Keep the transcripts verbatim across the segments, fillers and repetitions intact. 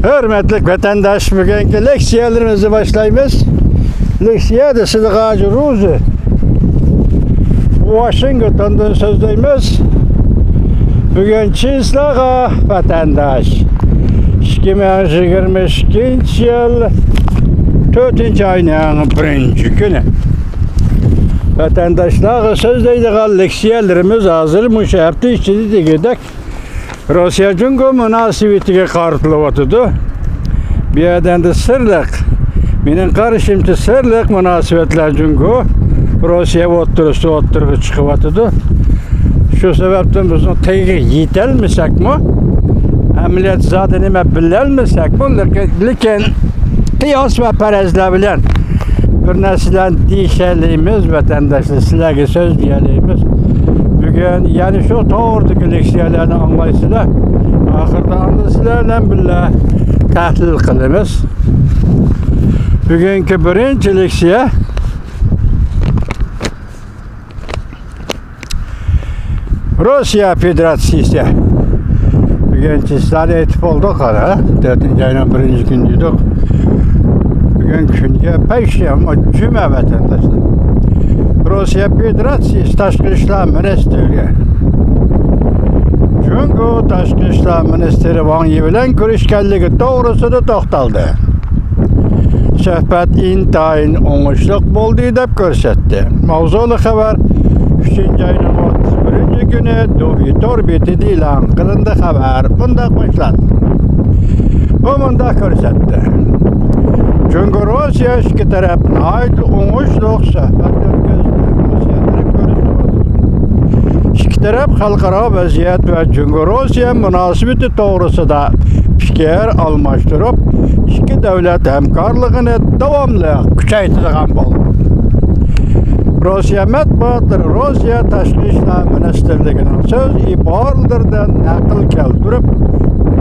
ھۆرمەتلىك ۋەتەنداش، بۈگۈنكى لېكسىيەلىرىمىزنى باشلايمىز. لېكسىيەدە سىزگە ھازىر روزى ۋاشىنگتوندىن سۆزلەيمىز. بۈگۈن چىسلاغا ۋەتەنداش، ئىككى مىڭ يىگىرمە ئىككىنچى يىل تۆتىنچى ئاينىڭ بىرىنچى كۈنى. ۋەتەنداشلارغا سۆزلەيدىغان لېكسىيەلىرىمىز ھازىر مۇشۇ ھەپتە ئىچىدە دېگۈدەك روسىيە جۇڭگو مۇناسىۋىتىگە قارىتىلىۋاتىدۇ. بۇ يەردە ئەمدى سىرلىق، مېنىڭ قارىشىمچە، سىرلىق مۇناسىۋەتلەر جۇڭگو روسىيە ئوتتۇرىسىدا ئوتتۇرىغا چىقىۋاتىدۇ. شۇ سەۋەبتىن بىزنىڭ تېگىگە يېتەلمىسەكمۇ، ئەمەلىيەت زادى نېمە بىلەلمىسەكمۇ، لېكىن، لېكىن قىياس ۋە پەرەزلەر بىلەن بىر نەرسىلەرنى دېيىشەلەيمىز، ۋەتەنداشلار، سىلەرگە سۆزلىيەلەيمىز. بۈگۈن يەنە شۇ توغرىدىكى لېكسىيەلەرنى ئاڭلايسىلەر. ئاخىرىدا ئاندىن سىلەر بىلەن بىللە تەھلىل قىلىمىز. بۈگۈنكى بىرىنچى لېكسىيە روسىيە فېدېراتسىيىسى. بۈگۈن چىسلانى ئېيتىپ بولدۇق، ھە؟ تۆتىنچى ئاينىڭ بىرىنچى كۈنى دېدۇق. بۈگۈن كۈنگە پەيشەنبە، جۈمە، ۋەتەنداشلار. روسىيە فېدېراتسىيىسى تاشقى ئىشلار مىنىستىرى جۇڭگو تاشقى ئىشلار مىنىستىرى ۋاڭ يى بىلەن كۆرۈشكەنلىكى توغرىسىدا توختالدى. سۆھبەت ئىنتايىن ئوڭۇشلۇق بولدى دەپ كۆرسەتتى. ماۋزۇلۇق خەۋەر ئۈچىنچى ئاينىڭ ئوتتۇز بىرىنچى كۈنى دۇۋى تور بېتىدە ئېلان قىلىندى. خەۋەر مۇنداق باشلاندى. بۇ مۇنداق كۆرسەتتى. جۇڭگو روسىيە ئىككى تەرەپ ناھايىتى ئوڭۇشلۇق سۆھبەت ئۆتكۈزدى. روسىيە تەرەپ كۆرسىتىۋاتىدۇ. ئىككى تەرەپ خەلقئارا ۋەزىيەت ۋە جۇڭگو روسىيە مۇناسىۋىتى توغرىسىدا پىكىر ئالماشتۇرۇپ، ئىككى دۆلەت ھەمكارلىقىنى داۋاملىق كۈچەيتىدىغان بولدى. روسىيە مەتبۇئاتلىرى روسىيە تاشقى ئىشلار مىنىستىرلىكىنىڭ سۆز ئىبارىلىرىدىن نەقىل كەلتۈرۈپ،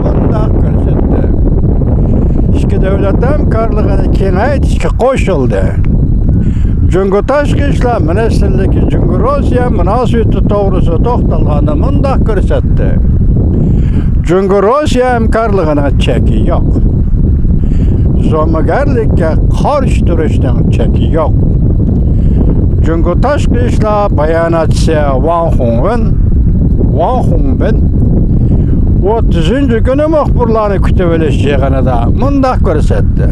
مۇنداق كۆرسەتتى. ئىككى دۆلەت ھەمكارلىقىنى كېڭەيتىشكە قوشۇلدى. جۇڭگو تاشقى ئىشلار مىنىستىرلىكى جۇڭگو روسىيە مۇناسىۋىتى توغرىسىدا توختالغاندا مۇنداق كۆرسەتتى. جۇڭگو روسىيە ھەمكارلىقىنىڭ چېكى يوق. زومىگەرلىككە قارشى تۇرۇشنىڭ چېكى يوق. جۇڭگو تاشقى ئىشلار باياناتچىسى ۋاڭ خۇڭۋېن، ۋاڭ خۇڭبېن ئوتتۇزىنچى كۈنى مۇخبىرلارنى كۈتۈۋېلىش يىغىنىدا مۇنداق كۆرسەتتى.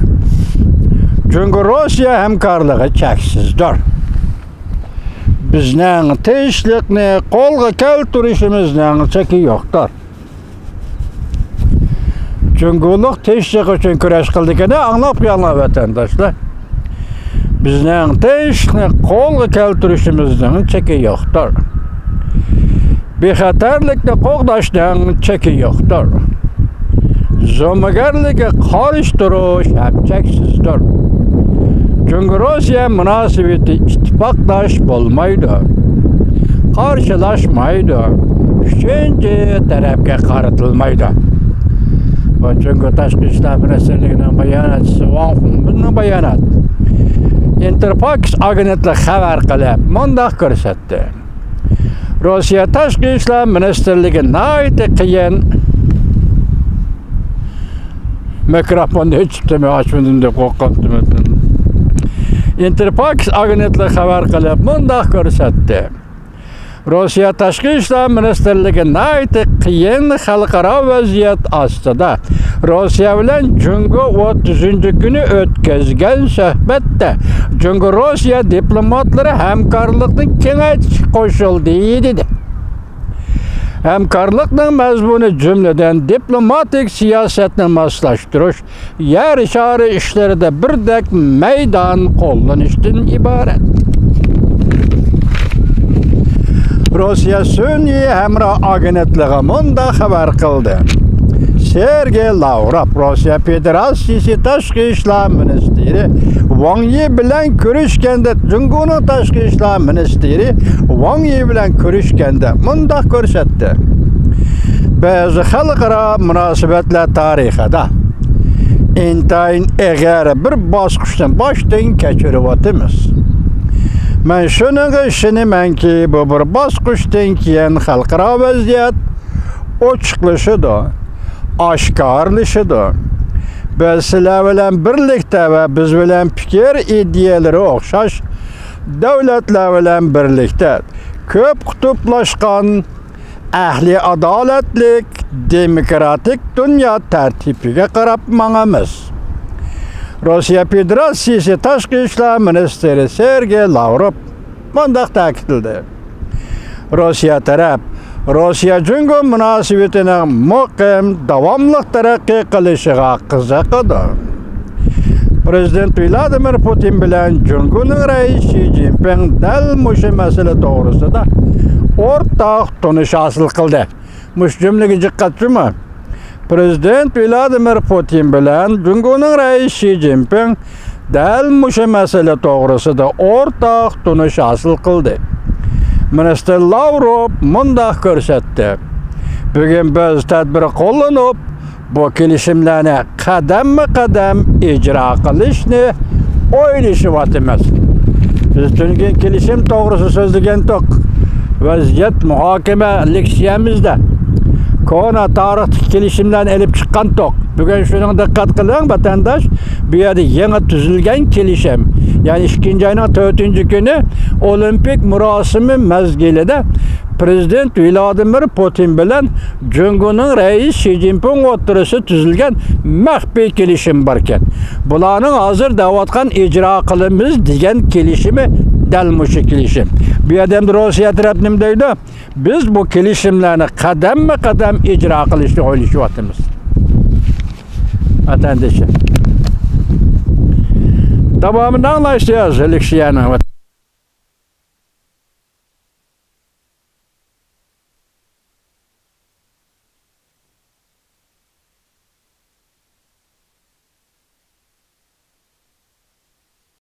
جۇڭگو روسىيە ھەمكارلىقى چەكسىزدۇر. بىزنىڭ تىنچلىقنى قولغا كەلتۈرۈشىمىزنىڭ چېكى يوقتۇر. جۇڭگولۇق تىنچلىق ئۈچۈن كۈرەش قىلىدىكىنى ئاڭلاپ قېلىڭلار، ۋەتەنداشلار. بىزنىڭ تىنچلىقنى قولغا كەلتۈرۈشىمىزنىڭ چېكى يوقتۇر. بىخەتەرلىكنى قوغداشنىڭ چېكى يوقتۇر. زومىگەرلىككە قارشى تۇرۇش ھەم چەكسىزدۇر. جۇڭگو روسىيە مۇناسىۋىتى ئىتتىپاقداش بولمايدۇ، قارشىلاشمايدۇ، ئۈچىنچى تەرەپكە قارىتىلمايدۇ. بۇ جۇڭگو تاشقى ئىشلار مىنىستىرلىكىنىڭ باياناتچىسى ۋاڭ خۇڭبېننىڭ باياناتى. ئىنتېرفاكس ئاگېنتلىقى خەۋەر قىلىپ، مۇنداق كۆرسەتتى. روسىيە تاشقى ئىشلار مىنىستىرلىكى ناھايىتى قىيىن. مىكروفوننى ئېچىپتىمەن، ئاچمىدىم دەپ قورققانتىم. ئىنتېرفاكس ئاگېنتلىقى خەۋەر قىلىپ، مۇنداق كۆرسەتتى. روسىيە تاشقى ئىشلار مىنىستىرلىكى ناھايىتى قىيىن خەلقئارا ۋەزىيەت ئاستىدا روسىيە بىلەن جۇڭگو ئوتتۇزىنچى كۈنى ئۆتكۈزگەن سۆھبەتتە جۇڭگو روسىيە دىپلوماتلىرى ھەمكارلىقنى كېڭەيتىشكە قوشۇلدى، دېدى. ھەمكارلىقنىڭ مەزمۇنى، جۈملىدىن، دىپلوماتىك سىياسەتنى ماسلاشتۇرۇش، يەر شارى ئىشلىرىدا بىردەك مەيدان قوللىنىشتىن ئىبارەت. روسىيە سۈنئىي ھەمراھ ئاگېنتلىقى مۇنداق خەۋەر قىلدى. سېرگېي لاۋروف، روسىيە فېدېراتسىيىسى تاشقى ئىشلار مىنىستىرى ۋاڭ يى بىلەن كۆرۈشكەندە، جۇڭگونىڭ تاشقى ئىشلار مىنىستىرى ۋاڭ يى بىلەن كۆرۈشكەندە مۇنداق كۆرسەتتى. بىز خەلقئارا مۇناسىۋەتلەر تارىخىدا ئىنتايىن ئېغىر بىر باسقۇچنى باشتىن كەچۈرۈۋاتىمىز. مەن شۇنىڭغا ئىشىنىمەنكى، بۇ بىر باسقۇچتىن كېيىن خەلقئارا ۋەزىيەت ئوچۇقلىشىدۇ، ئاشكارىلىشىدۇ. بىز سىلەر بىلەن بىرلىكتە ۋە بىز بىلەن پىكىر، ئىدىيەلىرى ئوخشاش دۆلەتلەر بىلەن بىرلىكتە كۆپ قۇتۇپلاشقان، ئەھلى ئادالەتلىك، دېموكراتىك دۇنيا تەرتىپىگە قاراپ ماڭىمىز. روسىيە فېدېراتسىيىسى تاشقى ئىشلار مىنىستىرى سېرگېي لاۋروف مۇنداق تەكىتلىدى: روسىيە تەرەپ روسىيە جۇڭگو مۇناسىۋىتىنىڭ مۇقىم، داۋاملىق تەرەققىي قىلىشىغا قىزىقىدۇ. پىرېزىدېنت ۋلادىمىر پۇتىن بىلەن جۇڭگونىڭ رەئىسى شى جىنپىڭ دەل مۇشۇ مەسىلە توغرىسىدا ئورتاق تونۇش ھاسىل قىلدى. مۇشۇ جۈملىگە دىققەت جۇمۇ. پىرېزىدېنت ۋلادىمىر پۇتىن بىلەن جۇڭگونىڭ رەئىسى شى جىنپىڭ دەل مۇشۇ مەسىلە توغرىسىدا ئورتاق تونۇش ھاسىل قىلدى. مىنىستىر لاۋروف مۇنداق كۆرسەتتى: بۈگۈن بىز تەدبىر قوللىنىپ، بۇ كېلىشىملەرنى قەدەممۇ قەدەم ئىجرا قىلىشنى ئويلىشىۋاتىمىز. بىز تۈنۈگۈن كېلىشىم توغرىسىدا سۆزلىگەنتۇق. ۋەزىيەت مۇھاكىمە لېكسىيەمىزدە كونا تارىختىكى كېلىشىملەرنى ئېلىپ چىققانتۇق. بۈگۈن شۇنىڭغا دىققەت قىلىڭ، ۋەتەنداش. بۇ يەردە يېڭى تۈزۈلگەن كېلىشىم، يەنى ئىككىنچى ئاينىڭ تۆتىنچى كۈنى ئولىمپىك مۇراسىمى مەزگىلىدە پىرېزىدېنت ۋلادىمىر پۇتىن بىلەن جۇڭگونىڭ رەئىسى شى جىنپىڭ ئوتتۇرىسىدا تۈزۈلگەن مەخپىي كېلىشىم باركەن. بۇلارنىڭ ھازىر دەۋاتقان ئىجرا قىلىمىز دېگەن كېلىشىمى دەل مۇشۇ كېلىشىم. بۇ يەردە ئەمدى روسىيە تەرەپ نېمە دەيدۇ؟ بىز بۇ كېلىشىملەرنى قەدەممۇ قەدەم ئىجرا قىلىشنى ئويلىشىۋاتىمىز. ۋەتەندىشىم، داۋامىنى ئاڭلاشتا ياز لېكسىيەنىڭ.